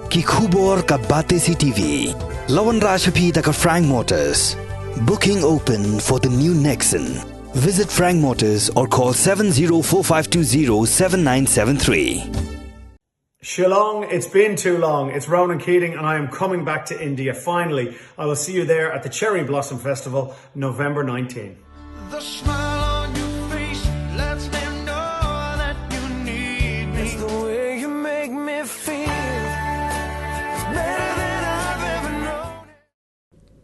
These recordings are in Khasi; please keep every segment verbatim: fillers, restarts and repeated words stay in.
Ki khubor ka Batesi T V. La wanrah sha phi da ka Frank Motors. Booking open for the new Nexon. Visit Frank Motors or call seven zero four five two zero seven nine seven three. Shillong, it's been too long. It's Ronan Keating, and I am coming back to India finally. I will see you there at the Cherry Blossom Festival, November nineteenth. The smile on your face lets me know that you need me. It's the way you make me feel. It's better than I've ever known.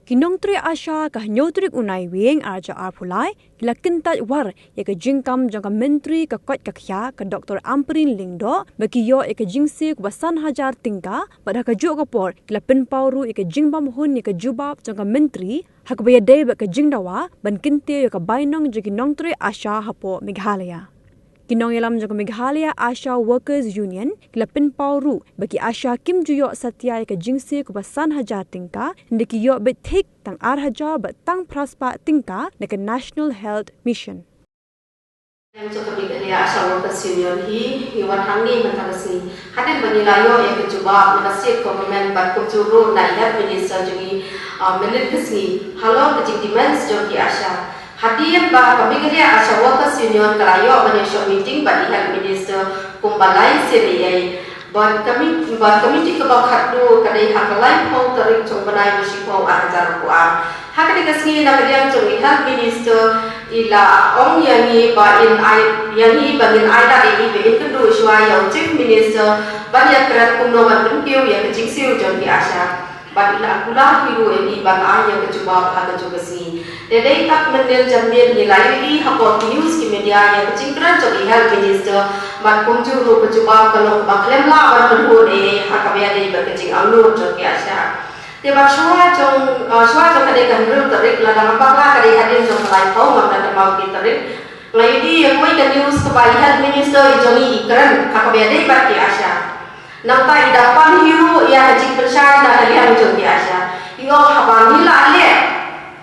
Ki nongtrei ASHA ka hynñiew tarik u Naiwieng arhajar arphew lai ki la kyntait war ïa ka jingkam jong ka Myntri ka koit ka khiah ka Doctor Ampareen Lyngdoh ba ki ïoh ïa ka jingsiew kaba san hajar tyngka, bad ha kajuh ka por ki la pynpaw ruh ïa ka jingbymhun ïa ka jubab jong ka Myntri ha kaba ïadei bad ka jingdawa ban kyntiew ïa ka bainong jong ki nongtrei ASHA hapoh Meghalaya. Ki nongïalam jong ka Meghalaya ASHA Workers Union ki la pynpaw ruh ba ki ASHA kim ju ïoh satia ïa ka jingsiew kaba san hajar tyngka, hynrei ki ïoh beit thik tang ar hajar bad tang phra spah tyngka na ka National Health Mission. Jong ka Meghalaya ASHA Workers Union hi, ngi wan hangne mynta ka sngi hadien ba ngi la ïoh ïa ka jubab na ka State Government bad kumjuh ruh na i Health Minister jong ngi, ah, mynnin ka sngi halor ka jingdemand jong ki ASHA. Hadien ba ka Meghalaya ASHA Workers Union ka la ïoh ban ïashong meeting bad i Health Minister kumba lai sien eiei. Bad ka mi-, bad ka meeting kaba khatduh ka dei ha ka laiphew tarik jong u bnai ba shiphew arhajar arphew ar. Ha kane ka sngi na ka liang jong i Health Minister i la ong ïa ngi ba in ai, ïa ngi ba ngin ai lad ïa i ba in kynduh shuwa ïa u Chief Minister ban ïakren kumno ban pynkiew ïa ka jingsiew jong ki ASHA. Bad i la kular hi ruh ïa ngi ban ai ïa ka jubab ha kajuh ka sngi. Te dei kat mynnin janmiet ngi la ïohi hapoh ki news ki media ïa ka jingkren jong i Health Minister, bad kumjuh ruh ka jubab ka long kaba khlem lah ban pynhun ei ei ha kaba ïadei bad ka jingangnud jong ki ASHA. Te bad shuwa jong, ah, shuwa jong ka dei ka hynriew tarik, lada ngam bakla ka dei hadien jong ka laiphew, ngam da kynmaw ki tarik, nga ïohi ïa kawei ka news kaba i Health Minister i jong ngi i kren ha kaba ïadei bad ki ASHA. Nangta i da pan hi ruh ïa ka jingpynshai na ka liang jong ki ASHA. I ong haba ngi la leh,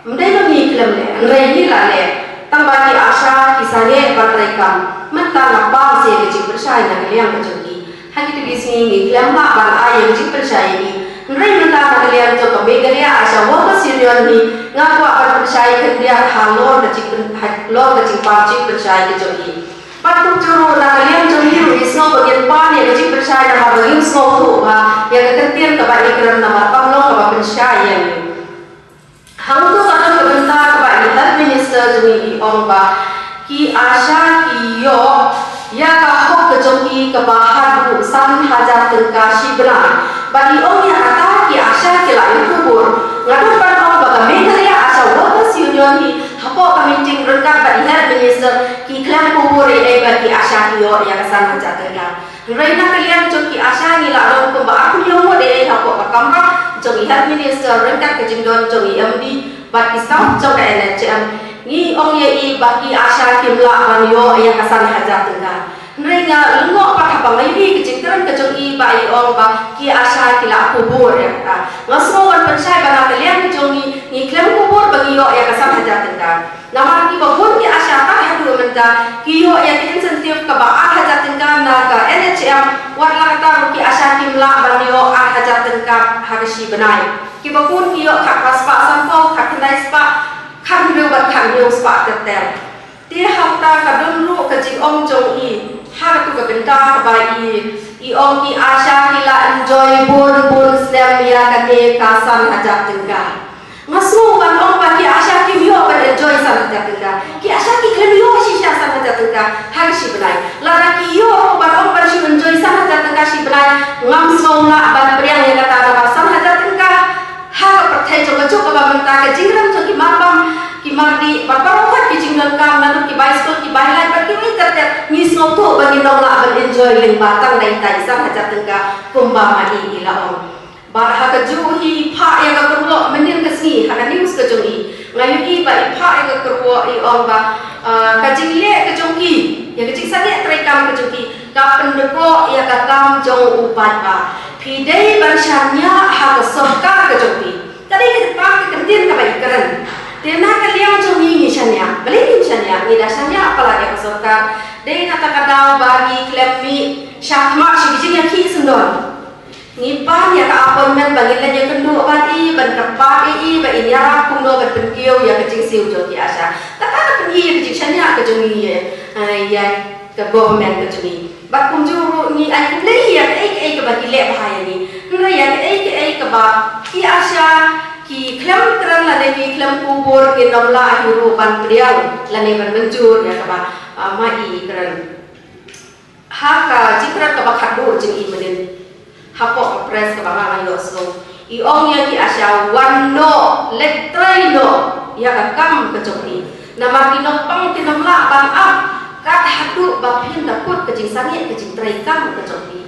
ym dei ba ngi khlem leh, hynrei ngi la leh. Tang ba ki ASHA ki sangeh ban treikam. Mynta nga pan sa ïa ka jingpynshai na ka liang ka jong ki. Ha kito ki sngi ngi khlem lah ban ai ïa ka jingpynshai ïa ki. Hynrei mynta na ka liang jong ka Meghalaya ASHA Workers Union hi nga kwah ban pynshai khyndiat halor ka jingpyn-, halor ka jingpan jingpynshai ka jong ki. Bad kumjuh ruh na ka liang jong ngi ruh ngi sngew ba ngin pan ïa ka jingpynshai namar ba ngim sngewthuh ba ïa ka kyntien kaba i kren namar kam long kaba pynshai ïa ngi. Hangto ka don ka bynta kaba i Health Minister jong ngi i ong ba ki ASHA ki ïoh ïa ka hok ka jong ki kaba haduh san hajar tyngka shi bnai. Bad i ong ïa kata ki ASHA ki la ïoh khubor. Nga don ban ong ba ka Meghalaya ASHA Workers Union hi hapoh ka meeting ryngkat bad i Health Minister ki khlem khubor ei ei ba ki ASHA ki ïoh ïa ka san hajar tyngka. Hynrei na ka liang jong ki ASHA ngi la long kumba arphew hynñiew ngut ei ei hapoh ka kamra jong i Health Minister ryngkat ka jingdon jong i M D bad ki staff jong ka N H M. Ngi ong ïa i ba ki ASHA kim lah ban ïoh ïa ka san hajar tyngka. Hynrei nga lyngngoh pat haba nga ïohi ka jingkren ka jong i ba i ong ba ki ASHA ki la khubor ïa kata. Nga sngew ban pynshai ba na ka liang jong ngi ngi khlem khubor ba ngi ïoh ïa ka san hajar tyngka. Namar kiba bun ki ASHA tad haduh mynta ki ïoh ïa ki incentive kaba ar hajar tyngka na ka N H M, wat la kata ruh ki ASHA kim lah ban ïoh ar hajar tyngka ha ka shi bnai. Kiba bun ki ïoh khatphra spah sanphew, khatkhyndai spah, khathynriew bad khathynñiew spah ter ter. Te hangta ka don ruh ka jingong jong i ha katu ka bynta kaba i, i ong ki ASHA ki la enjoy bun bun snem ïa kane ka san hajar tyngka. Nga sngew ban ong ba ki ASHA kim ïoh ban enjoy san hajar tyngka. Ki ASHA ki khlem ïoh shisha san hajar tyngka ha ka shi bnai. Lada ki ïoh ban ong ban shu enjoy san hajar tyngka shi bnai, ngam sngew lah ban pdiang ïa kata namar san hajar tyngka ha ka pyrthei jong ka juk kaba mynta ka jingkren jong ki marbam ki mardih bad baroh ki jingdonkam naduh ki bai skul ki bai lai bad kiwei ter ter ngi sngewthuh ba ngin ym lah ban enjoy lyngba tang da itai san hajar tyngka kumba ma i i la ong. Bad ha kajuh hi i phah ïa ka kyrwoh mynnin ka sngi ha ka news ka jong i. Nga ïohi ba i phah ïa ka kyrwoh i ong ba, ah, ka jingleh ka jong ki, ïa ka jingsangeh treikam ka jong ki ka pyndkoh ïa ka kam jong u paidbah. Phi dei ban shaniah ha ka sorkar ka jong phi. Ka dei kata ka kyntien kaba i kren. Te na ka liang jong ngi ngi shaniah. Balei ngim shaniah? Ngi da shaniah palat ïa ka sorkar. Dei kata ka daw ba ngi khlem mih shakhmat sha ki jingïakhih syndon. Ngi Ban ïa ka appointment ba ngin leit ïakynduh bad i, ban kyrpad ïa i ba in ïarap kumno ban pynkiew ïa ka jingsiew jong ki ASHA. Kata ka pyni ïa ka jingshaniah ka jong ngi ïa, eh, ïa ka government ka jong ngi. Bad kumjuh ruh ngi ai khublei ïa kaei kaei kaba ki leh bha ïa ngi. Hynrei ïa kaei kaei kaba ki ASHA ki khlem kren lane ki khlem kubur, ngin ym lah hi ruh ban pdiang lane ban mynjur ïa kaba, ah, ma i kren. Ha ka jingkren kaba khatduh jong i mynnin, hapoh ka press kaba nga la ïohsngew, i ong ïa ki ASHA, wan noh, leit trei noh ïa ka kam ka jong phi. Namar ki nongpang kin ym lah ban ap kat haduh ba phin da kut ka jingsangeh ka jingtrei kam ka jong phi.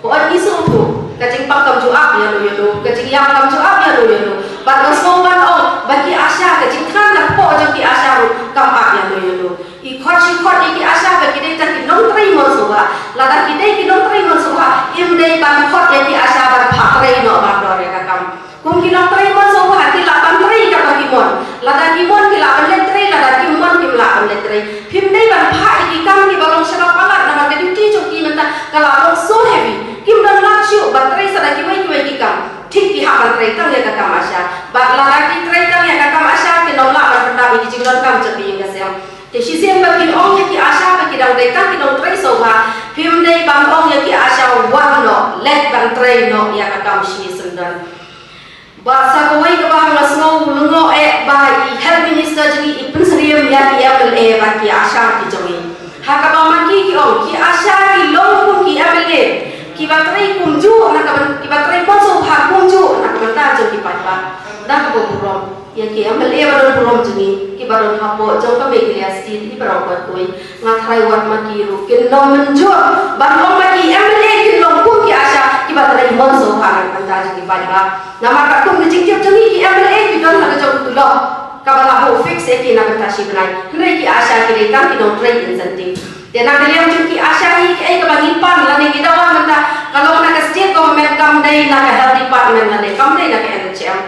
Hooid, ngi sngewthuh ka jingpang kam ju ap ïano ïano, ka jingïap kam ju ap ïano ïano. Bad nga sngewbha ban ong ba ki ASHA, ka jingthngan hapoh jong ki ASHA ruh kam ap ïano ïano. I khot shi khot ïa ki ASHA ba ki dei tang ki nongtrei mon sngewbha. Lada ki dei ki nongtrei mon sngewbha, im dei ban khot ïa ki ASHA ban phah trei noh bad dor ïa ka kam. Kum ki nongtrei mon sngewbha ki lah ban trei kaba ki mon. Lada ki mon ki lah ban leit trei, lada kim mon kim lah ban leit trei. Phim dei ban phah ïa ki kam kiba long shaba palat namar ka duty jong ki mynta ka la long so heavy. Kim don lad shuh ban trei sa da kiwei kiwei ki kam. Thik ki hap ban trei tang ïa ka kam ASHA. Bad lada ki trei tang ïa ka kam ASHA kin ym lah ban pyndap ïa ki jingdonkam jong ki ïing ka sem. Te shisien ba phin ong ïa ki ASHA ba ki dang dei tang ki nongtrei sngewbha, phim dei ban ong ïa ki ASHA wan noh, leit ban trei noh ïa ka kam shisyndon. Bad sa kawei kaba nga sngew lyngngoh eh ba i Health Minister jong ngi i pynsyriem ïa ki MLA bad ki ASHA ki jong ngi. Ha kaba ma ki ki ong ki ASHA ki long kum ki MLA, kiba trei kumjuh na ka byn-, kiba trei mon sngewbha kumjuh na ka bynta jong ki paidbah. Da kaba burom ïa ki MLA ba don burom jong ngi, kiba don hapoh jong ka Meghalaya State, kiba don kawei kawei. Nga tharai wat ma ki ruh kin long mynjur ban ong ba ki MLA kin long kum ki ASHA kiba trei mon sngewbha na ka bynta jong ki paidbah. Namar katkum ka jingtip jong ngi ki MLA ki don la ka jong ka tulop kaba la buh fix ïa ki na ka bynta shi bnai. Hynrei ki ASHA ki dei tang ki nongtrei incentive. Te na ka liang jong ki ASHA ngi, kiei kaba ngi pan lane ngi dawa mynta ka long na ka state government, kam dei na ka health department lane kam dei na ka NHM.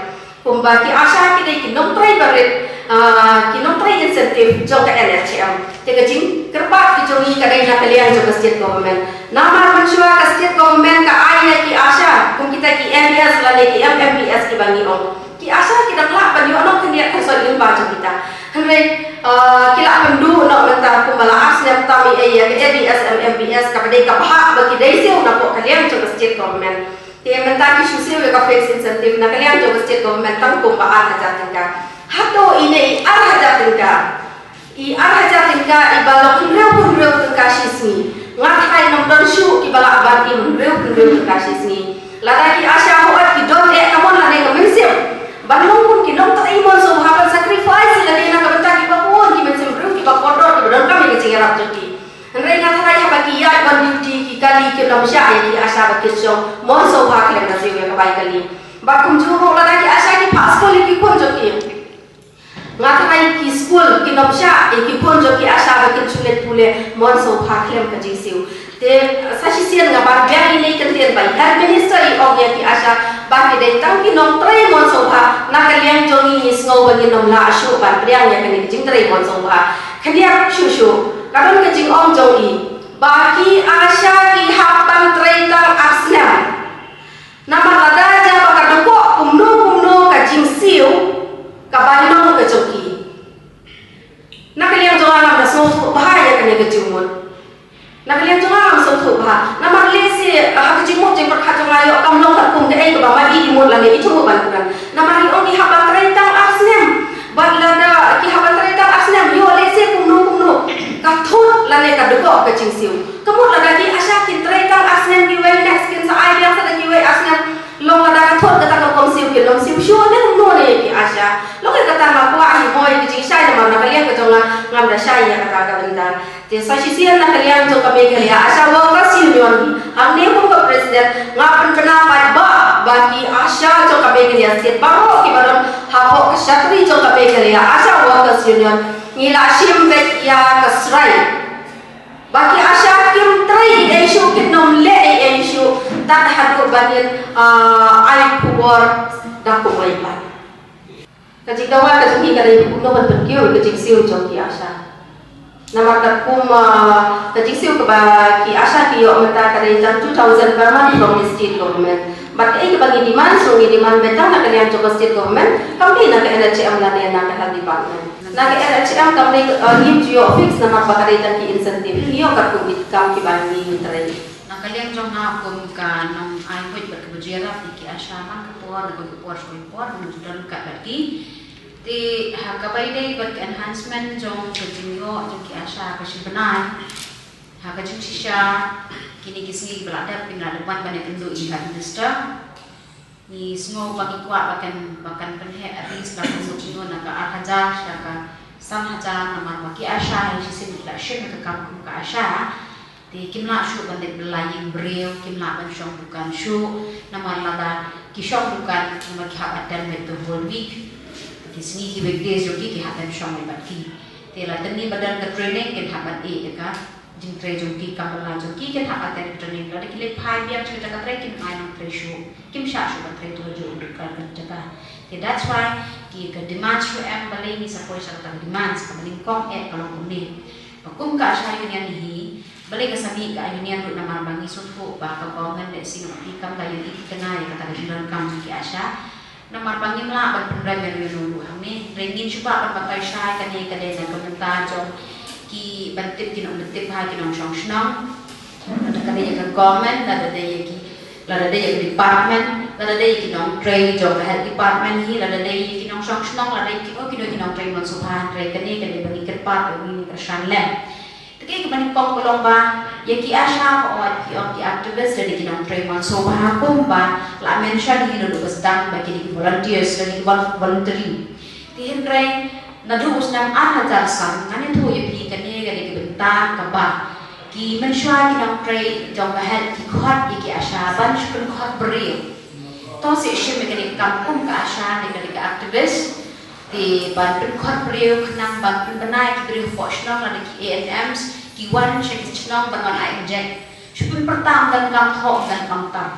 Kumba ki ASHA ki dei ki nongtrei barit, ah, ki nongtrei incentive jong ka NHM. Te ka jingkyrpad ka jong ngi ka dei na ka liang jong ka state government. Namar mynshuwa ka state government ka ai ïa ki ASHA, kum kita ki MBS lane ki MMBS kiba ngi ong. Ki ASHA ki dang lah ban ïoh nongkyndiat khyndiat lyngba jong kita. Hynrei, ah, ki lah pynduh noh mynta kumba la ar snem tam ïa ka ABS MMBS kaba dei kaba hap ba ki dei siew napoh ka liang jong ka state government. Te mynta ki shu siew ïa ka fixed incentive na ka liang jong ka state government tang kumba ar hajar tyngka. Hato ine i ar hajar tyngka, i ar hajar tyngka iba long hynriew hynriew tyngka shi sngi, nga tharai ngam don shuh kiba lah ban im hynriew hynriew tyngka shi sngi. Lada ki ASHA hooid ki don eh ka mon lane ka mynsiem ban long kum ki nongtrei mon sngewbha ban sacrifice lane na ka bynta kiba bun ki mynsiem briew kiba kordor kiba donkam ïa ka jingïarap jong ki. Hynrei nga tharai haba ki ïaid on duty ki kali kim dang shah ïa ki ASHA ba ki shong mon sngewbha khlem da siew ïa ka bai kali. Bad kumjuh ruh lada ki ASHA ki phah skul ïa ki khun jong ki, nga tharai ki skul kin dang shah ïa ki khun jong ki ASHA ba kin shu leit pule mon sngewbha khlem ka jingsiew. Te sa shisien nga ban biang ine i kyntien ba i Health Minister i ong ïa ki ASHA ba ki dei tang ki nongtrei mon sngewbha. Na ka liang jong ngi ngi sngew ba ngin ym lah shuh ban pdiang ïa kane ka jingtrei mon sngewbha. Khyndiat shuh shuh ka don ka jingong jong i ba ki ASHA ki hap ban trei tang ar snem. Namar lada jia ba ka dkoh kumno kumno ka jingsiew ka bai long ka jong ki. Na ka liang jong nga ngam da sngewthuh bha ïa kane ka jingmut. Na ka liang jong nga ngam sngewthuh bha. Namar lehse, ah, ha ka jingmut jingpyrkhat jong nga ïoh kam long katkum kaei kaba ma i i mut lane i thmu ban kren. Namar i ong ki hap ban trei tang ar snem. Bad lada ki hap ban trei tang ar snem, ïoh lehse kumno kumno ka thut lane ka dkoh ka jingsiew. Ka mut lada ki ASHA kin trei tang ar snem kiwei, next kin sa ai biang sa da kiwei ar snem. Long lada ka thut kata ka kong siew ki long siew shuh ne kumno ne ki ASHA. Long ïa kata nga kwah hi mo ïa ka jingshai namar na ka liang ka jong nga ngam da shai ïa kata ka bynta. Te sa shisien na ka liang jong ka Meghalaya ASHA Workers Union hangne kum ka president nga pynbna paidbah ba ki ASHA jong ka Meghalaya State baroh kiba don hapoh ka shatri jong ka Meghalaya ASHA Workers Union ngi la shim beit ïa ka strike. Ba ki ASHA kim trei ei ei shuh, kin ym leh ei ei shuh tad haduh ba ngin, ah, ai khubor da kumwei pat. Ka jingdawa ka jong ngi ka dei kumno ban pynkiew ka jingsiew jong ki ASHA. Namar katkum, ah, ka jingsiew kaba ki ASHA ki ïoh mynta ka dei tang two thousand per month from the state government. Bad kaei kaba ngi demand, so ngi demand better na ka liang jong ka state government, kam dei na ka NHM lane na ka health department. Na ka NHM kam dei, ah, ngim ju ïoh fix namar ba ka dei tang ki incentive. Ngi ïoh katkum ki kam kiba ngi trei. Na ka liang jong nga kum ka nongai buit bad kaba ju ïarap ïa ki ASHA man ka por, na ka por sha ka por, ngi ju don ryngkat bad ki. Te ha kaba ïadei bad ka enhancement jong ka jingïoh jong ki ASHA ka shi bnai, ha ka jingshisha kine ki sngi ba la dep, kin la dep wan ban ïakynduh ïa ka minister. Ngi sngew ba ngi kwah ba kan, ba kan pynheh at least la ka suk suk na ka ar hajar sha ka san hajar, namar ba ki ASHA ha shisien ki la shim ka kam kum ka ASHA. Te kim lah shuh ban leit bylla ïing briew, kim lah ban shong dukan shuh, namar lada ki shong dukan namar ki hap attend beit the whole week. Te ki sngi ki weekdays jong ki ki hap ban shong beit bad ki. Te la tynni ba don ka training kin hap ban ïeh ïa ka jingtrei jong ki, kam bylla jong ki kin hap attend training. Lada ki leit phai biang sha ka jaka trei kim ai nongtrei shuh, kim shah shuh ban trei tu ha ju ka jaka. Te that's why ki ka demand shu em, balei ngi sa poi sha ka demand, sa ka ba nyngkong eh ka long kumne. Ba kum ka ASHA union hi, balei ka sa mih ka union ruh namar ba ngi sngewthuh ba ka government lehse ngam ïohi kam da ïohi kane ïa kata ka jingdonkam jong ki ASHA. Namar ba ngim lah ban pynrem ïa uno uno ruh hangne. Hynrei ngin shu bah ban batai shai kane ka dei na ka bynta jong ki ban tip, ki nongtip ha ki nongshong shnong. Lada ka dei ïa ka government, lada dei ïa ki, lada dei ïa ka department, lada dei ïa ki nongtrei jong ka health department hi, lada dei ïa ki nongshong shnong, lada ïa ki, oh, ki nong, ki nongtrei mon sngewbha, hynrei kane ka dei ba ngi kyrpad, ba ngi kyrshan lem. Te kaei kaba nyngkong ka long ba ïa ki ASHA, ba ong ki, ong ki activist lane ki nongtrei mon sngewbha, kumba la mention hi naduh ba sdang ba kine ki volunteers lane ki vol-, voluntary. Te hynrei naduh u snem ar hajar san ngan ïathuh ïa phi kane ka dei ka bynta kaba ki mynshuwa ki nongtrei jong ka health ki khot ïa ki ASHA ban shu pynkhot briew. To sa shim ïa kane ka kam kum ka ASHA ne ka dei ka activist. Te ban pynkhot briew khnang ban pynbna ïa ki briew hapoh shnong lada ki ANMs ki wan sha ki shnong ban wan ai inject. Shu pynpyrta ym donkam thoh, ym donkam tam.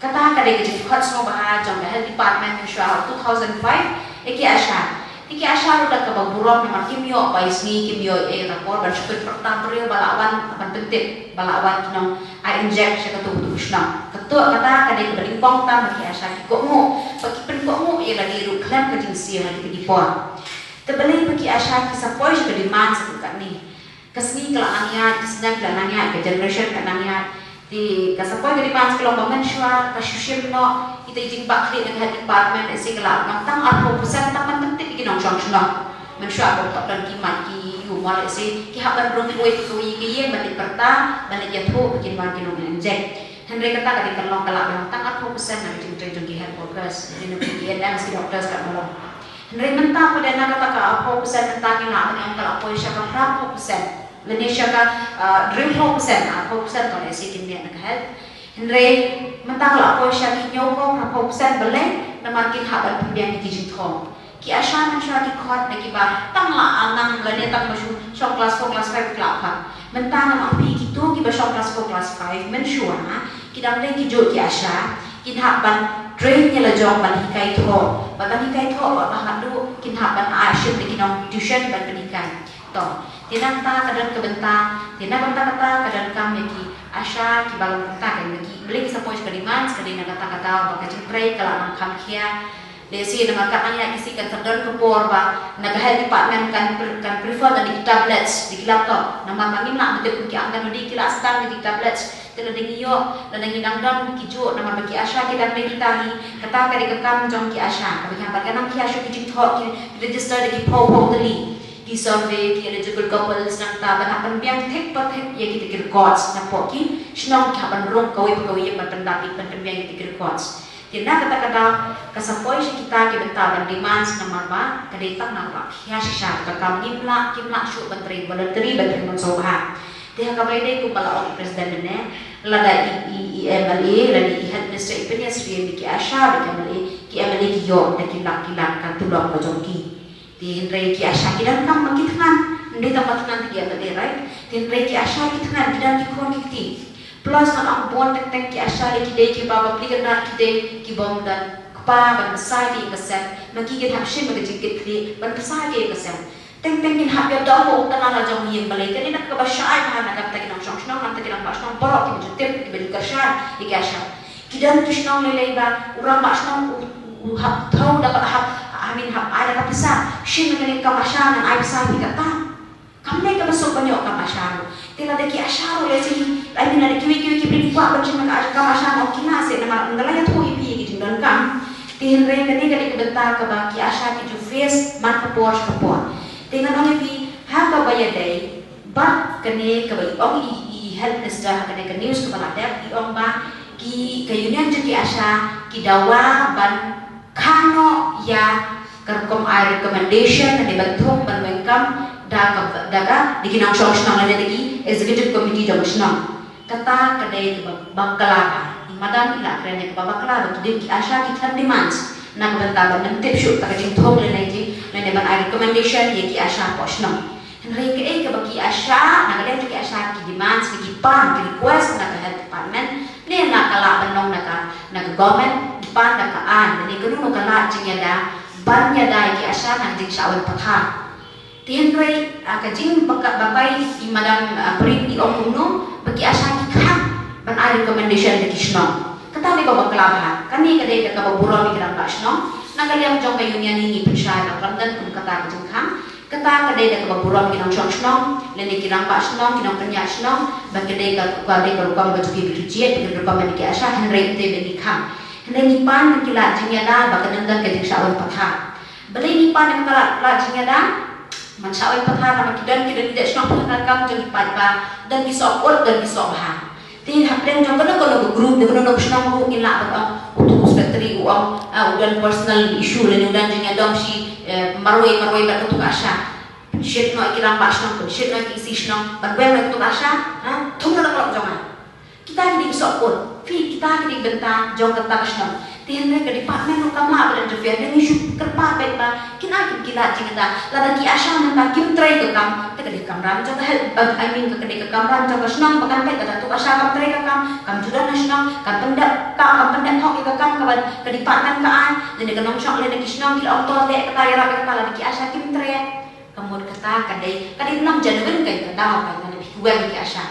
Kata ka dei ka jingkhot sngewbha jong ka health department mynshuwa ha two thousand five ïa ki ASHA. Te ki ASHA ruh da kaba burom namar kim ïoh bai sngi, kim ïoh ei kata por ban shu pynpyrta briew ba lah wan ban pyntip, ba lah wan ki nong ai inject sha katu katu shnong. Katu kata ka dei kaba nyngkong tam ba ki ASHA ki kohnguh, ba ki pynkohnguh ïa lade ruh khlem ka jingsiew ha kine ki por. Te balei ba ki ASHA ki sa poi sha ka demand sa katne? Ka sngi ka la nang ïaid, ka snem ka la nang ïaid, ka generation ka nang ïaid. Te ka sa poi ka demand ka long ba mynshuwa ka shu shim noh ïa ka jingbakla na ka health department, lehse ka la long tang arphew percent tang ban pyntip ïa ki nongshong shnong. Mynshuwa ka don ki mat ki ïu mo, lehse ki hap ban rung kawei pa kawei ka ïing ban leit pyrta, ban leit ïathuh ba kin wan ki nong inject. Hynrei kata ka dei ka long, ka la long tang arphew percent na ka jingtrei jong ki health workers, ki nong ki ANMs, ki doctors ka long. Hynrei mynta pat na kata ka arphew percent mynta ngi lah ban ong ka la poi sha ka phraphew percent lane sha ka, ah, hynriewphew percent, arphew percent to lehse kin neh na ka health. Hynrei mynta ka la poi sha ki hynñiewphew, phraphew percent, balei? Namar kin hap ban pynbiang ïa ki jingthoh. Ki ASHA mynshuwa ki khot da kiba tang la nang lane tang ba shu shong class four, class five ki la khot. Mynta ngan ong phi, kito kiba shong class four, class five mynshuwa ki dang dei kijuh ki ASHA, kin hap ban train ïa la jong ban hikai thoh, ban, ban hikai thoh ba, ba haduh kin hap ban ai shim da ki nong tuition ban pynhikai. To, te nangta ka don ka bynta, te na ka bynta kata ka donkam ïa ki ASHA kiba long bynta ka ïa ki. Balei ki sa poi sha ka demand, ka dei na kata ka daw ba ka jingtrei ka la nang kham khia. Lehse namar katba nang ïaid ki sngi kan sa don ka por ba na ka health department kan pre-, kan prefer da ki tablets, da ki laptop. Namar ba ngim lah ban tip, ki Anganwadi ki la sdang da ki tablets. Te lada ngi ïoh, lada ngi dang don kijuh, namar ba ki ASHA ki dang dei kita hi, kata ka dei ka kam jong ki ASHA. Kaba ngi hap ban, ka nang khia shuh ki jingthoh, ki register da ki phew phew tylli, ki survey ki eligible couples, nangta ban hap ban pynbiang thik pa thik ïa kita ki records napoh ki shnong, ki hap ban rung kawei pa kawei ban pyndap, ban pynbiang kita ki records. Te na kata ka daw ka sa poi sha kita ki bynta ban demand, namar ba ka dei tang na ka khia shisha ka kam, ngim lah, kim lah shuh ban trei voluntary, ban trei mynshuwa. Te ha kaba ïadei kumba la ong i President mynne, lada i, i, i MLA lane i Health Minister i pynïasyriem ïa ki ASHA bad ki MLA, ki MLA ki ïoh da ki lak ki lak ka tulop ka jong ki. Te hynrei ki ASHA ki donkam ba ki thngan, ym dei tang ba thngan ki MLA, right? Te hynrei ki ASHA ki thngan, ki don ki khun ki kti. Plus ngan ong bun teng teng ki ASHA lei ki dei kiba bapli kynrad, ki dei ki bym don kpa ban bsa ïa ka sem, ma ki kin hap shim ïa ka jingkitkhlieh ban bsa ïa ka sem. Teng teng kin hap ïa dong u tana la jong ïing balei kane na kaba shai bha na ka bynta ki nongshong shnong, na ka bynta ki rangbah shnong baroh kiba ju tip kiba ju kyrshan ïa ki ASHA. Ki don ki shnong lei lei ba u rangbah shnong u, u hap thew da ka hap, I mean hap ai da ka pisa. Shin kane ka kam ASHA ngan ai pisa ïa kata. Kam dei kaba suk ban ïoh kam ASHA ruh. Te lada ki ASHA ruh lei sini, I mean lada kiwei kiwei ki briew ki kwah ban shim ka kam ASHA ngan ong ki la seh namar ynda la ïathuh ïa phi ïa ki jingdonkam. Te hynrei kane ka dei ka bynta kaba ki ASHA ki ju face man ka por sha ka por. Te ngan ong ïa phi ha kaba ïadei bad kane kaba i ong i, i health minister ha kane ka news kaba la dep i ong ba ki ka union jong ki ASHA ki dawa ban khang noh ïa ka rukom ai recommendation lane ban thung ban weng kam da ka, da ka, da ki nongshong shnong lane da ki executive committee jong ka shnong. Kata ka dei kaba bakla bha. I madam i la kren ïa kaba bakla ba ki dei ki ASHA ki khlem demands na ka bynta ban nym tip shuh ta ka jingthung lane jing lane ban ai recommendation ïa ki ASHA hapoh shnong. Hynrei kaei kaba ki ASHA, na ka liang jong ki ASHA ki demands, ki pan, ki request na ka health department ne na ka lah ban long na ka, na ka government, ki pan da ka aiñ, ne kano kano ka lad jingïada ban ïada ïa ki ASHA na ka jingshah weng pathar. Te hynrei, ah, ka jingbaka-, batai i madam, ah, Ampareen i ong kumno ba ki ASHA ki khang ban ai recommendation da ki shnong. Kata dei kaba bakla bha. Kane ka dei kaba burom ïa ki rangbah shnong. Na ka liang jong ka union ngi pynshai ba khlem don kum kata ka jingkhang. Kata ka dei da kaba burom ki nongshong shnong lane ki rangbah shnong, ki nongpynïaid shnong, ba ka dei ka, ka dei ka rukom ba ju ki, ba ju jied, ba ka rukom ba ki ASHA, hynrei te ba ngi khang. Hynrei ngi pan ban ki lad jingïada ba kan ym don ka jingshah weng pathar. Balei ngi pan ïa ka lad, lad jingïada ban shah weng pathar? Namar ki don, ki don ki shnong pynlong kam jong ki paidbah, don ki soh kut, don ki soh bha. Te hapdeng jong kano kano ka group, kano kano ka shnong ruh ngin lah ban ong utu u secretary u ong, ah, u don personal issue lane u don jingïadom shi, eh, marwei marwei bad katu ka ASHA. Pynshit noh ïa ki rangbah shnong, pynshit noh ïa ki EC shnong ban weng noh ïa katu ka ASHA, ha? Thung noh na ka lok jong nga. Kita ki dei ki soh kut, phi, kita ki dei bynta jong kata ka shnong. Te hynrei ka department ruh kam lah ban interfere, ngi shu kyrpad beit ba kin ai kum ki lad jingïada. Lada ki ASHA mynta kim trei ka kam, te ka dei ka kamram jong ka health, eh, I mean ka dei ka kamram jong ka shnong ba kan peit, lada tu ka ASHA kam trei ka kam, kam ju don ha shnong, kam pyndep ka, kam pyndep hok ïa ka kam kaba ka department ka ai, lane ka nongshong lane ki shnong ki la ong to leh kata, ïarap ïa kata, lada ki ASHA kim trei. Ka mut kata ka dei, ka dei nang genuine ka, ka daw ka, lada phi weng ki ASHA.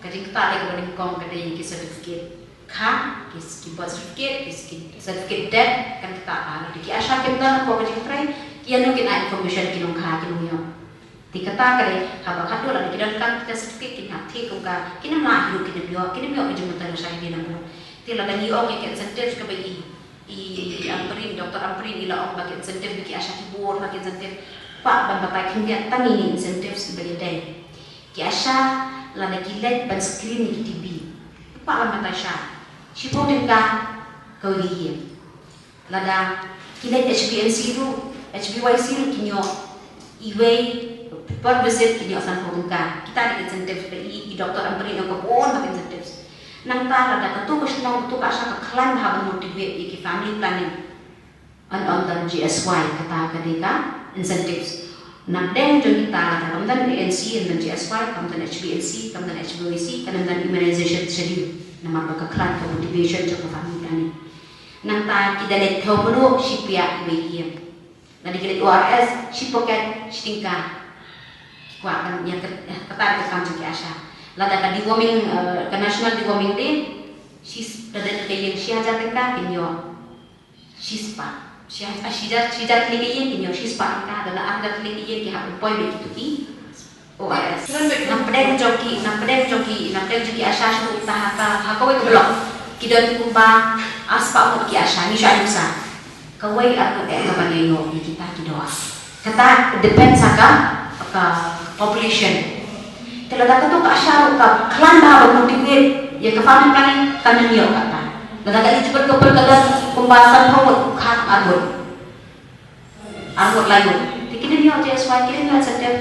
Ka jingktah dei kaba nyngkong ka dei ki certificate. Ka, ki, ki birth certificate, ki, ki certificate death, kan ktah ba lada ki ASHA kim don hapoh ka jingtrei, ki ïano kin ai information ki nongkha, ki nongïoh. Te kata ka dei, haba khatduh lada ki donkam kita certificate kin hap thied kum ka, kin ym lah hi ruh kin ym ïoh, kin ym ïoh ka jingmyntoi lashai hadien nangno. Te lada ngi ong ïa ka incentive kaba i, i, i Ampareen, Doctor Ampareen i la ong ba ka incentive ba ki ASHA ki bun, ba ka incentive, kwah ban batai khyndiat tang ine i incentives ba ïadei. Ki ASHA lada ki leit ban screen ïa ki TB, kwah ban batai sha shiphew tyngka kawei ka ïing. Lada ki leit HbNC ruh, HbYC ruh kin ïoh, iwei per visit kin ïoh sanphew tyngka. Kita dei ki incentive ba i, i Doctor Ampareen i ong ka bun bha ki incentives. Nangta lada katu ka shnong, katu ka ASHA ka khlaiñ bha ban motivate ïa ki family planning, yn ym don GSY, kata ka dei ka incentives. Napdeng jong kita lada kam don ANC, ym don GSY, kam don HbNC, kam don HbYC, kan ym don immunization schedule. Namar ba ka khlaiñ ka motivation jong ka family planning. Nangta ki da leit thew mluh shiphiah iwei ïing. Lada ki leit ORS, shi pocket, shi tyngka. Ki kwah ban ïa ka, eh, kata ka kam jong ki ASHA. Lada ka deworming, eh, ka National Deworming Day, shi, lada ka ïing shi hajar tyngka kin ïoh shi spah. Shi ha-, ah, shi hajar, shi hajar tylli ka ïing kin ïoh shi spah tyngka, lada ar hajar tylli ka ïing ki hap poi beit kito ki ORS. Napdeng jong ki, napdeng jong ki, napdeng jong ki ASHA shuh mynta ha ka, ha kawei ka block ki don kumba ar spah ngut ki ASHA, ngi shu ai nuksa. Kawei ar ngut eh kaban ïoh ïa kita ki dawa. Kata depends ha ka, ka population. Te lada katu ka ASHA ruh ka khlaiñ bha ban motivate ïa ka family planning, kan ym ïoh kata. Lada ka eligible couple ka don kumba sanphew ngut, ka kham ar ngut. Ar ngut lai ngut. Te kin ym ïoh GSY, kin ym ïoh incentive.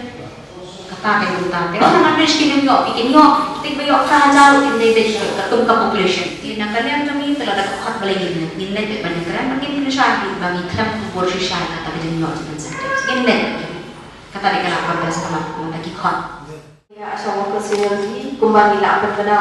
Kata ka ïa mynta. Te wat la ngan kin ym ïoh, kin ïoh. Te ba ïoh ka hajar ruh kin dei beit katkum ka population. Te na ka liang jong ngi te lada ka khot balei ngin leit, ngin leit beit ban ïakren, ngin pynshai beit ba ngi khlem kubur shisha ïa kata ka jingïoh jong incentive. Ngin leit. Kata dei ka la pyrshah ba la ki khot. Ïa ASHA worker senior hi kumba ngi la pynbna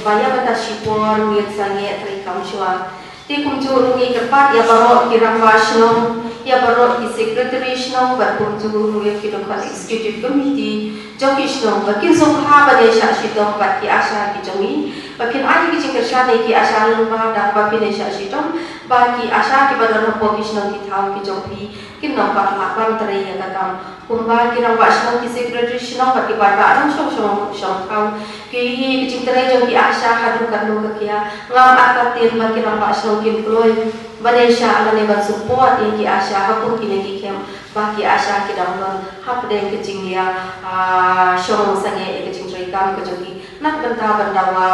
ba ïa kata shipor miet sangeh treikam shuwa. Te kumjuh ruh ngi kyrpad ïa baroh ki rangbah shnong, Ïa baroh ki secretary shnong bad kumjuh ruh ïa ki dkhot executive committee jong ki shnong ba kin sngewbha ban ïashah shitom bad ki ASHA ki jong ngi ba kin ai ki jingkyrshan ïa ki ASHA lyngba da ba phin ïashah shitom ba ki ASHA kiba don hapoh ki shnong ki thaw ki jong phi kin nang pat lah ban trei ïa ka kam. Kumba ki rangbah shnong, ki secretary shnong bad ki paidbah rangbah shnong, shnong, shnong thaw ki ïohi ïa ka jingtrei jong ki ASHA haduh katno ka khia. Ngam artatien ba ki rangbah shnong kin kloi ban ïashah lane ban support ïa ki ASHA ha kum kine ki camp ba ki ASHA ki dang don hapdeng ka jingïa, ah, shong sangeh ïa ka jingtrei kam ka jong ki na ka bynta ban dawa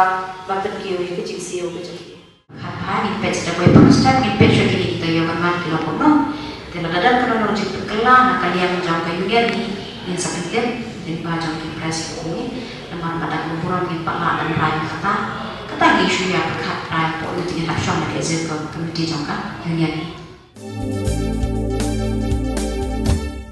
ban pynkiew ïa ka jingsiew ka jong ki. Khatphra, ngin peit sa da kawei pa ka step, ngin peit shuwa kine kita ïoh ban wan ki long kumno. Te lada don kano kano jingpynkylla na ka liang jong ka union hi, ngin sa pyntip lyngba jong ki press release. Namar ba da ka burom ngin pat lah ban rai kata. Kata ngi shu ïa pyrkhat rai hapoh, ngin hap shong na ka executive committee jong ka union hi.